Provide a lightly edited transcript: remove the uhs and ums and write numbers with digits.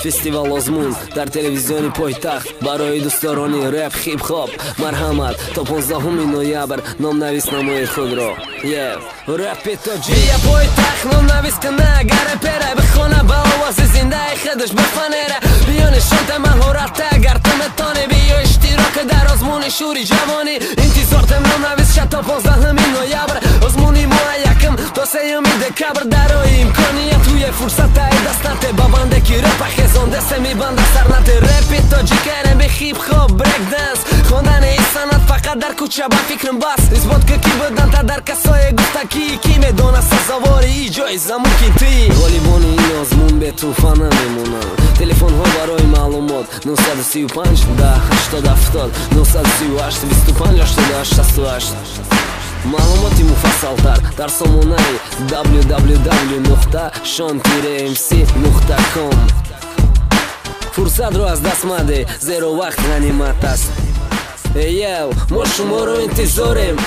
Фестивал озмун дар телевизиони пойтахт барои дӯстдорони рэп, хип-хоп. Марҳамат, то 15 ноябр номнавис намоед худро. Е рэпи тоҷик, бия пойтахт, номнавис кина. Агар рэпера бихона, ба овози зиндаи худаш бифанера. Биё, нишонта маҳората, агар ту метонӣ. Биё, иштирок дар озмуни шӯри ҷавонӣ. Интизортем, номнавис ша то 15 ноябр. Озмуни мо 1 то 3 декабр. Дарои имконият туе фурсатаи даст нате, ба банде ки рэпа хезондасе мибанда сарнате. Рэпи тоҷик, R&B, хип-хоп, брейк-данс. Хондани ин санъат фақат дар кӯча ба фикрам бас. Исбот ки ки буданта дар касое гуфта, ки медона сазовори и ҷоиза мумкин ти. Ғолибони ин озмун бетӯҳфа намемонанд. Телефонҳо барои маълумот: 935 10 80 70, 938 25 88 68. Маълумоти муфассалтар дар сомонаи www.shon-mc.com. Фурсатро аз даст мадеҳ, зеро вақт ғанимат аст. Эяв, мо шуморо интизорем.